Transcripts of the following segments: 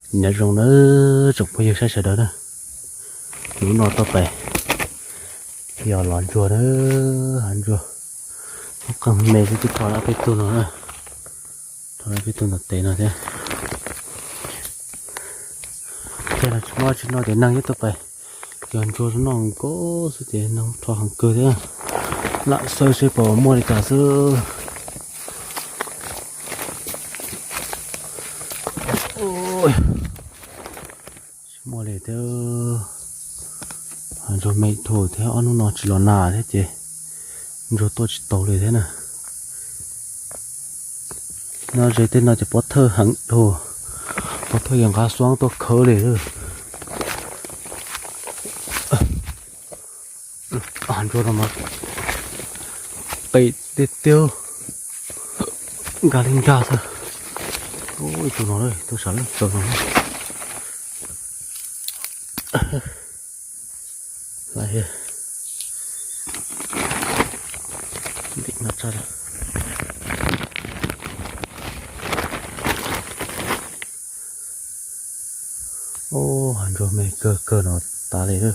Nyob zoo na tsoom phooj ywg sawv daws na, hnub no tuaj pem yog los ntsuag na, hav ntsuag, qeej me xwb twb rho lawm peb tug no, rho lawm peb tug ntawm tes no thiab. Tej no tsis muaj tsis noj ces neeg yeej tuaj pem yog ntsuag noj nkauj xwb ces neeg rho heev kawg thiab. Lam xav seb puas muaj li cas xwb. Tsis muaj li thiab. Ntsuag me dhau thiab, ob hnub no tsis los nag thiab ces ntsuag tuaj tsis tau li thiab na. Nyob ze tej no ces pov thawj heev dhau, pov thawj yuav nqa xuab tuaj khawb li. Ntsuag no mas qis tiag tiag, nkag li nkag xwb. Ib tug no, tus sav leej txawv no. Ntim no tsa. Ub, hav ntsuag me kawg kawg no tas li lawm.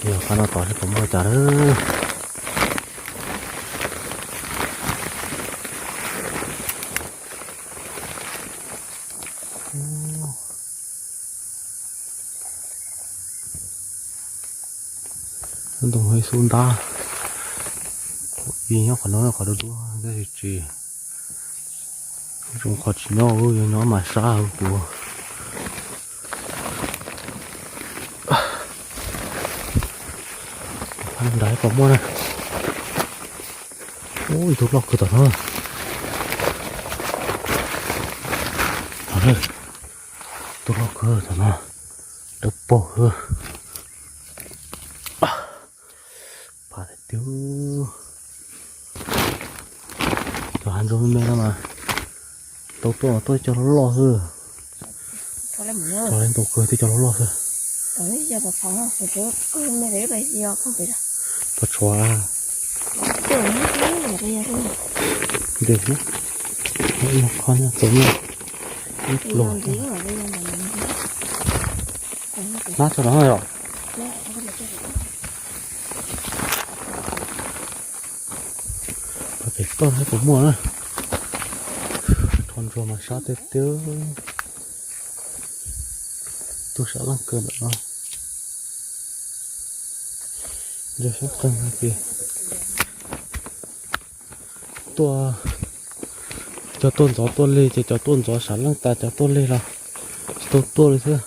Yog qab no tod seb puas muaj cas lawm. Ntoo ib xub ntab, qhov i nyob qhov no qhov duab duab tab sis tsis zoo, qhov tsis nyob yuav nyob mas sab kuv. Nrad puas muaj na. Ub, ib tug loj kawg tom no. Tus loj kawg tom no, dawb paug xwb. Pam tiag tiag. Cov hav ntsuag me me no mas tau tuaj tuaj cov loj loj xwb. Tau kawg tej cov loj loj xwb. Pos tshuav. Ntes na, ib qho nyob txog nyob ib pluag. Nab tso no yom. Pem toj no puas muaj na. Rho ntsuag mas sab tiag tiag. Tuaj sab leej kawg ntawm no. Ntsuag sab qeeg tiag. Tuaj, cov tuaj ntxov tuaj lig ces cov tuaj ntxov sab leej tas cov tuaj lig los tsis tau tuaj li thiab.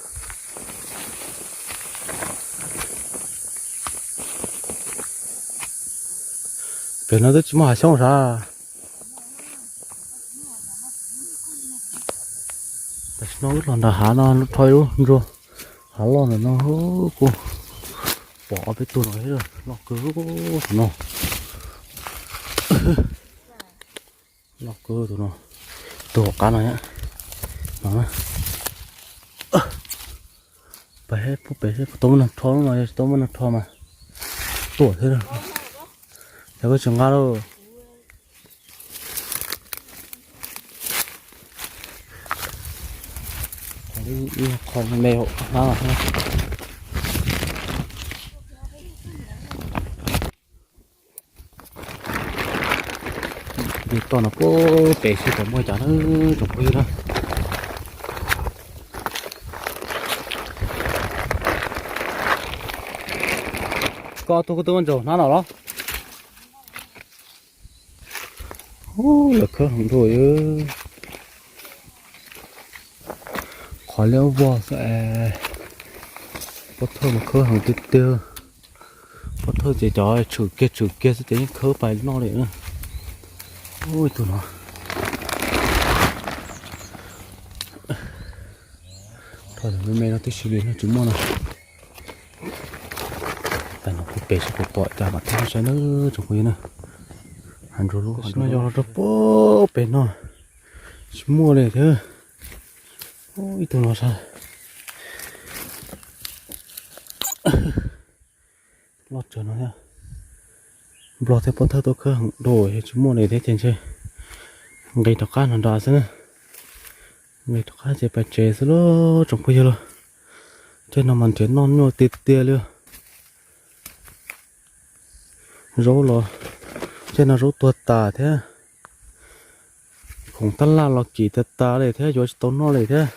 Pem no twb tsis muaj hav xyoob sav. Tam sim no wb los nram hav no rho ib lub ntsuag hav loj ntawm no kuj pom ob peb tug no thiab, loj kawg no. Loj kawg tus no, tus hauv qab no. Peb pub pem seb puas tau muaj neeg rho, lub no yog tsis tau muaj neeg rho mas tuaj thiab. Yog koj tsis nqa lauj. Qhov me hauv hnab no. Nce toj no puag pem seb puas muaj cas na tsoom phooj ywg na. Koj tuaj koj tuaj muab ntsaum hnab no los? Ub, lawv khawb heev dua. Qhov liab vog xwb es. Pob thawj mas khawb heev tiag tiag. Pob thawj ces cov tshwm kiag tshwm kiag xwb ces yeej khawb pais noj li na. Ub, tus no. Rho me me no tib si li no tsis muaj no. Tam no kuv pem seb puas pom cas mam thaij saib nawb tsoom phooj ywg na. Hav ntsuag lub no yog los rau puag pem no tsis muaj li thiab. Ib tug no sab loj tsawv no thiab. Nplog thiab pob thawj tuaj khawb heev dua yog tsis muaj li thiab ces ntshe nqis rov qab no nrad xwb na. Rov qab ces pais tsev xwb lauj tsoom phooj ywg lauj. Caij no mas nrhiav noj nyuaj tiag tiag li. Zaub los, caij no zaub tuag tas thiab. Khoom tab laj los kim tas tas li thiab, yuav tsis tau noj li thiab.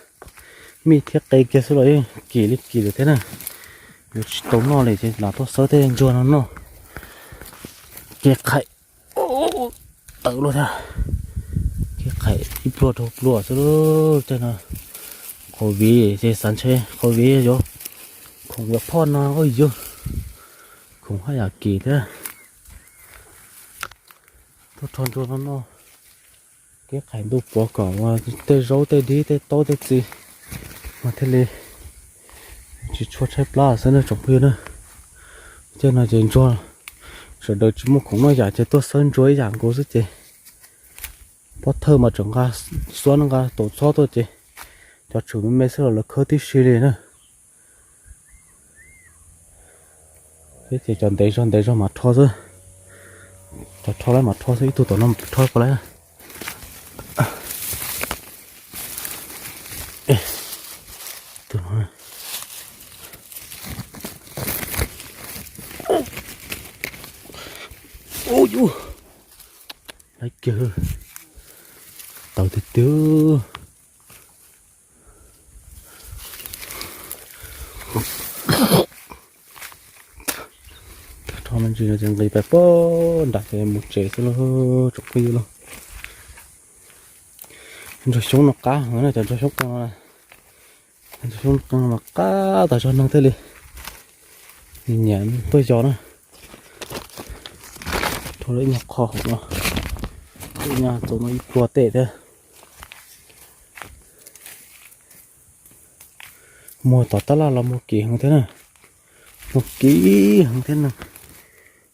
Mij thiab qe kiag xwb los yeej kim li kim lawm thiab na. Yuav tsis tau noj li ces lam tuaj xawb tej ntsuag no noj. Kev qhaim tawv luaj thiab. Kev qhaim ib pluag dhau pluag xwb. Tej no qhov viv ces xav ntshe qhov viv yuav, khoom yuav phoj no ua yug, khoom haj yam kim thiab. Tuaj rho ntsuag no noj. Kev qhaim ntuj puav kom tej zaub tej dib tej taub tej txiv mas thiaj li tsis tshua tshaib plab xwb na tsoom phooj ywg na. Caij no ces ntsuag, sawv daws tsis muaj khoom noj yam ces tuaj xawb ntsuag ib yam nkaus xwb ces pov thawj mas tseem nqa, xuab nqa taus txhob tuaj ces cov tshwm me me xwb los lawv khawb tib si li na. Ces cov ntev zog ntev zog mas rho xwb. Cov rho lawm mas rho xwb, ib tug tom no rho puas lawm. Ub, yus, laiv kiag, tawv tiag tiag. Rho me ntsis no ces nqis pais pog nram ces mus tsev xwb lauj tsoom phooj ywg lauj. Ntsuag xyoob no qab heev na, cov ntsuag xyoob qeej no, ntsuag xyoob qeej no mas qab tas zog neeg thiaj li nyiam tuaj yos na. Rho lawm ib nyuag qho hauv no, ib nyuag txaus no ib pluag tej thiab. Muag tom tab laj los muag kim heev thiab na, muag kim heev thiab na.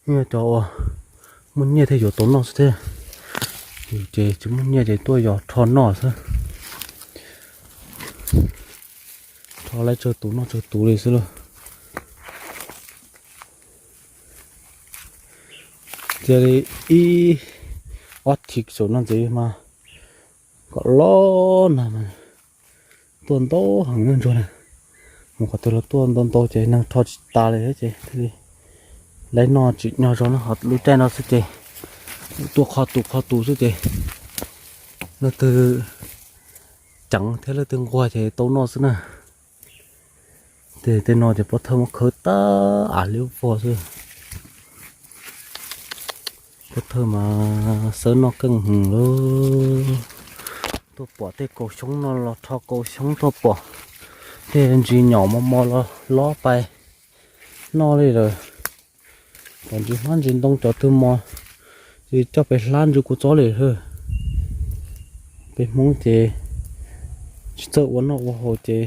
Yog cov uas muaj nyiaj thiaj yuav tau noj xwb thiab, yus ces tsis muaj nyiaj ces tuaj yos rho noj xwb. Rho lawm tsawg tus noj tsawg tus li xwb lauj. Cia li ib ob thiv saum no ntxiv mas kom los nag mas tuaj ntau heev na ntsuag na. Mus qhov twg los tuaj ntau ntau ces neeg rho tsis tas li thiab ces thiaj li lawv noj tsim nyog zog na, ho lub caij no xwb ces tuaj qho tus qho tus xwb ces leej twg ceev thiab leej twg nquag ces tau noj xwb na. Tej no ces pov thawj muab khawb tag av liab vog xwb. Pov thawj mas xawb noj keej heev lauj. Tuaj pom tej kaus xyoob no los rho kaus xyoob, tuaj pom tej ntsis nyom mos mos los lob pais noj li lawm. Pom ntsis hmab ntsis ntoo cov twg mos ces coj pais hlab ntsis kuv txob li hwb. Peb Hmoob ces tsis txawj ua noj ua haus ces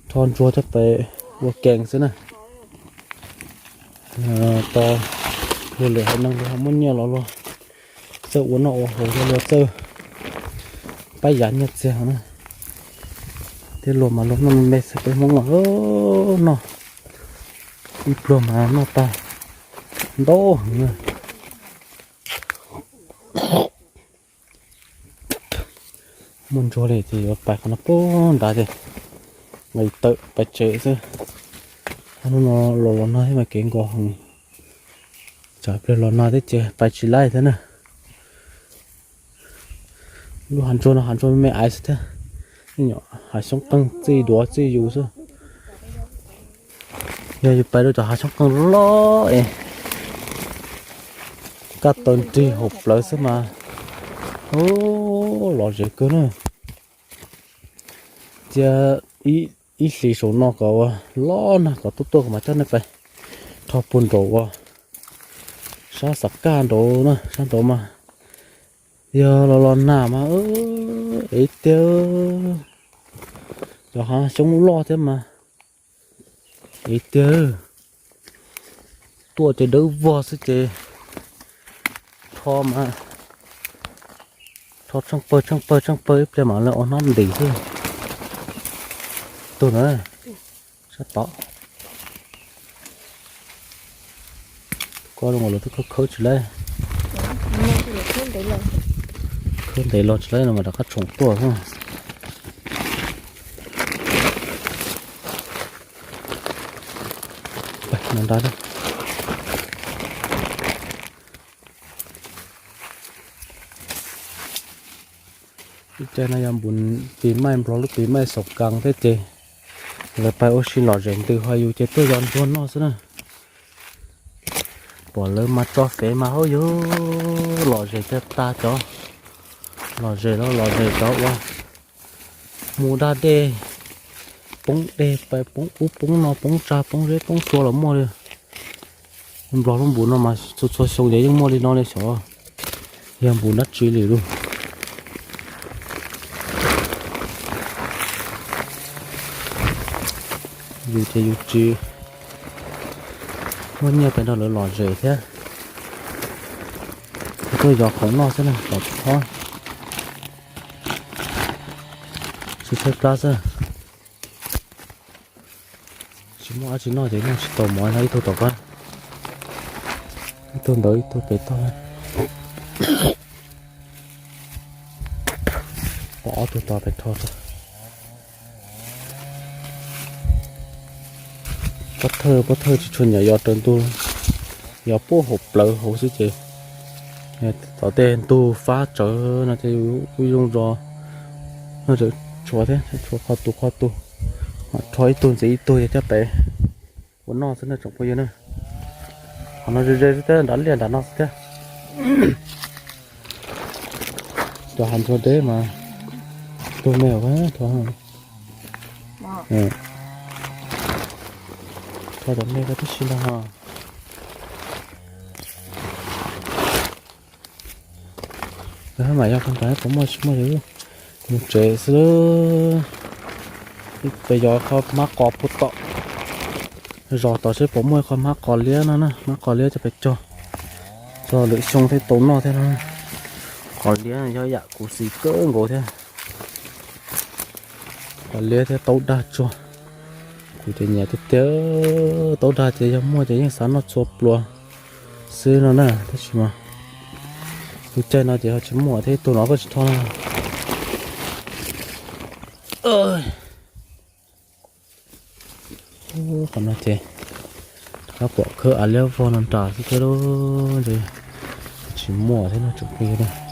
rho ntsuag coj pais ua kees xwb na. Tau luag lwm haiv neeg luag ho muaj nyiaj los luag txawj ua noj ua haus, luag txawj pab yav nyiaj txiag na. Thiab luag mas luag noj me xwb, peb Hmoob mas noj ib pluag mas noj tag ntau heev na. Muaj ntsuag li ces yuav pais qhov no pem nrad ces nqis tawm pais tsev xwb. Hnub no los los nag thiab mas kev nkos heev, tsam pliag los nag thiab ces pais tsis laib thiab na. Lub hav ntsuag no hav ntsuag me me aiv xwb thiab, hav xyoob qeej txij duav txij yus xwb. Yog yus pais rau cov hav xyoob qeej loj es kaj tau nrig hauv plawv xwb mas, u, lom zem kawg na. Cia ib hlis saum no kom los nag kom tuaj tuaj kuv mam coj nej pais rho puag nraud ua sab xav kaj nraud na, sab nraud mas yog los los nag mas ev tiag. Cov hav xyoob loj thiab mas ev tiag. Tuaj ces dawb vog xwb ces rho mas rho tsheej pawg tsheej pawg tsheej pawg ib pliag mas lawv ua hnab ntim xwb. Tuag na, sab tod. Koj zoo los twb khawb khawb tsis laib. Khawb ntev los tsis laib no mas rov qab tshoom tuaj xwb. Nrad, lub caij no yog npus pis maij Nplog lub pis maij xoom kas thiab ces lawv pais ua si lom zem ntws ho yus ces tuaj yos ntsuag noj xwb na. Pom lawv mas tso fev mas hauv yus lom zem tag tag cov, lom zem los lom zem cov uas mus da dej, poob dej pais poob ub poob no poob tsag poob zeb poob tsua los muaj li. Nplog lub npus no mas txhua txhua xyoo ces yeej muaj li no li xyov yog npus dab tsi li lauj. Yus ces yus tsis muaj nyiaj pes nrog lawv lom zem thiab, tuaj yos khoom noj xwb na, tom tsis thob, tsis tshaib plab xwb. Tsis muaj dab tsi noj ces noj tsis tau mov no, ib tug tom qab, ib tug ntawd ib tug pem toj, pom ob tug tod pem rho rau. Pob thawj pob thawj tsis tshua nyiam yos raws ntug, yos puag hauv plawv hauv xwb ces tom tej ntug fab tsawv no ces kuj zoo zos no, tshuav thiab, tshuav qhov tus qhov tus, mam rho ib tug ntxiv ib tug yog coj pem ua noj xwb na tsoom phooj ywg na. Qhov no ze ze xwb thiab, nrad liaj nram no xwb thiab. Cov hav ntsuag deb mas tug me rho, rho cov me rau tib si ntag ho. Mam yog qhov ntawd puas muaj tsis muaj ces mus tsev xwb. Peb yog qhov hmab qos puag tom zos tom seb puas muaj qhov hmab qos liab no na, hmab qos liab coj pem cog, txog lwm xyoo thiaj tau noj thiab no. Qos liab yog yam kuv xis kawg nkaus thiab. Qos liab thiab taub dag tsuag, kuv ces nyiam tiag tiag. Taub dag ces yog muaj ces yeej xav noj txhua pluas xwb no na, tab sis mas lub caij no ces ho tsis muaj thiab, ib tug no kuj tsis rho no. Qhov no ces rov qab pom khawb av liab vog no nram xwb thiab lauj, ces tsis muaj thiab no tsoom phooj ywg na.